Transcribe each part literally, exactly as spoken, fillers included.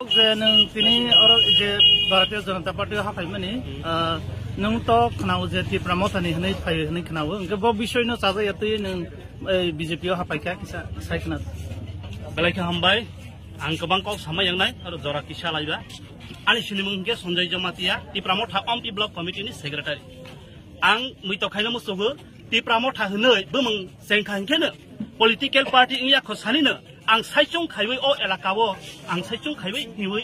Je nwng tini oro je Bharatiya Janata Party o haphaimani, ah, nwng to khwnao je Tipra Mothani hwnwi phai hwnwi khwnao, hwnkhe bo bisoi no chajak ya twi nwng, eh, B J P o haphai kha kisa sai khna. Belai khe hambai, ang kwbang kok sama yang nai, aro jora kisa laiba. Ani sinimung hwnkhe Sanjay Jamatia, Tipra Motha Ompi Block Committee ni Secretary. Ang mui to khaina musugo, Tipra Motha hwnwi bumung chengkha hwnkhe no, political party wngya kho sani no, ang saichung khaiwi o elaka o, ang saichung khaiwi hiwi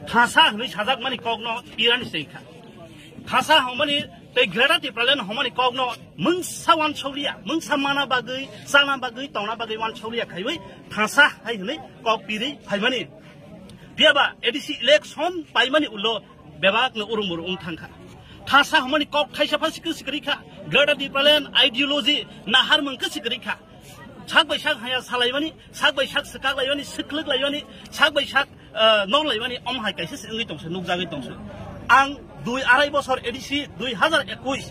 thasa hwnwi sajak mani kok no pirani chengkha. Thasa hwnmani tei Greater Tipraland hwnmani kok no mungsa wansokliya, mungsa mana bagwi, chana bagwi, tongna bagwi wansokliya khaiwi thasa hai hwnwi kok pirwi phaimani. Phiya ba A D C election paimani ulo bebak no urung muru wng thangkha. Thasa hwnmani kok thaisa pha sikri sikri kha. Greater Tipraland ideology nahar mung khe sikri kha. Sak bai sak haya salaimani, sak bai sak swkak laimani, swklwk laimani, sak bai sak, eh, nor laimani, om hai kaisa se wngwi tongse, nukjagwi tongse. Ang dui arai bosor A D C dui hazar ekush,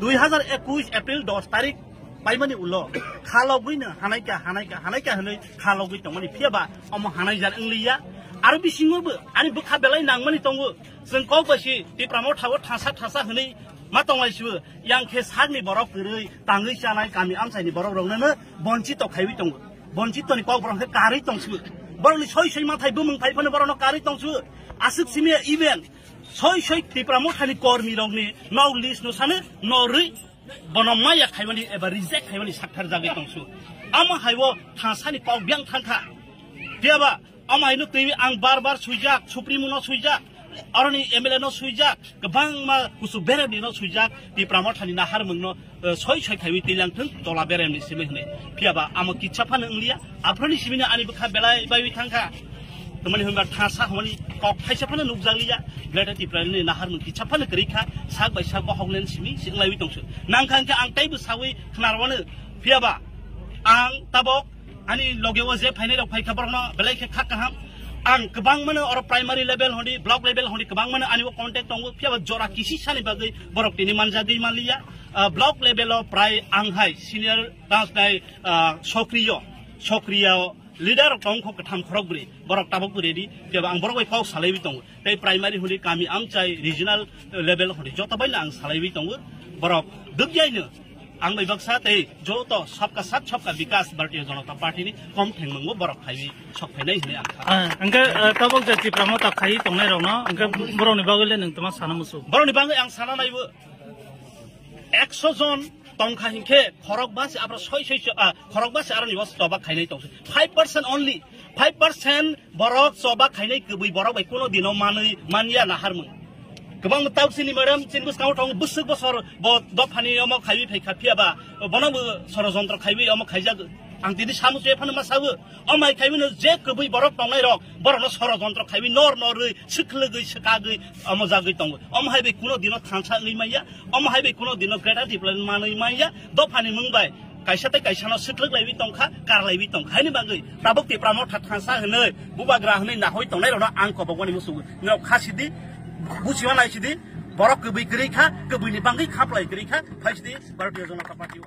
dui hazar ekush April dos tarik paimani ulo khalogwi no hanaika, hanaika, hanaika hwnwi khalogwi tongmani, phiya ba omo hanai jar wngliya. Aro bisingo bo ani bwkha belai nangmani tongo. Chwng kok bai si Tipra Motha o thasa thasa hwnwi ma tonglaisibo, yang khe sakni borok kwrwi tangwi chanai kami amchaini borok rokno no bonchito khaiwi tongo. Bonchito ni kok borok khe karwi tongsibo. Borokni soi soi mathai bumung phai phano borokno karwi tongsibo. Aswk simi even soi soi Tipra Mothani kormi rokni nok list no sano norwi bono maya khaimani eba reject khaimani sakthar jagwi tongsu. Amo haibo thasani kok biang thangkha. Phiya ba amo haino twi ang bar bar suijak, Supremo no suijak, aroni M L A no suijak, kwbangma kusu beremni no suijak, Tipra Mothani nahar mungno, eh, soi soi khaiwi twilang thung, tola beremni simi hwnwi. Phiya ba amo kitsa phano wngliya, aphuruni simino ani bwkha belai baiwi thangkha. Tamani hwnba thasa hwnmani kok thaisa phano nukjakliya, Greater Tipraland ni nahar mung kitsa phano kwrwi kha, sak bai sak bohok len simi si wnglaiwi tongsu. Nangkha hwnkhe ang teibo sawi khwnarwano, phiya ba ang tabok ani loge o je phainai rok phaikha borokno belai khe kha kaham. Ang kwbangmano oro primary level hodi, block level hodi kwbangmano ani o contact tongo, phiya ba jora kisi sani bagwi borok tini manjagwi manliya. Ah, block level o prai ang hai senior tang nai, ah, sokriyo, sokriyo leader rok tong kho kwtham khorok bwrwi, borok tabok bwrwi di, phiya ba ang borok bai kok salaiwi tongo. Tei primary hodi kami amchai regional level hodi joto bai no ang salaiwi tongo. Borok dukjai no ang bai baksa tei joto sabka sath sabka bikas Bharatiya Janata Party ni kom thengmung bo borok khaiwi sok phainai hwnwi ang kha. Ah, hwnkhe, ah, tabok je Tipra Motha khaiwi tongnai rokno, hwnkhe borokni bagwi le nwng tongma sana muchung? Borokni bagwi ang sana naibo ekso jon tongkha hinkhe khorok basi abro soi soi, ah, khorok basi aroni was choba khainai tongsi. Five percent only. Five percent borok choba khainai kwbwi borok bai kuno dino manwi manya naharmung. Kwbang tau sini madam chin bwskango thong bwswk bosor bo dophani omo khaiwi phaikha phiya ba bono bo sorojontro khaiwi omo khaijak. Ang tini samu se phano ma sabu. Omo hai khaiwi no je kwbwi borok tongnai rok borokno sorojontro khaiwi nor norwi swkhlwgwi swkagwi omo jagwi tongo. Omo hai bai kuno dino thansa wngwi manya. Omo hai bai kuno dino Greater Tipraland manwi manya. Dophani mung bai kaisa tei kaisa no swklwk laiwi tongkha, kar laiwi tongkha. Haini bagwi tabuk Tipra Motha thansa hwnwi, bubagra hwnwi nahoi tongnai rokno ang kobok mani muchungo. Norok kha sidi, buchima nai sidi, borok kwbwi kwrwi kha, kwbwini bagwi khaplai kwrwi kha, phai sidi Bharatiya Janata Party o.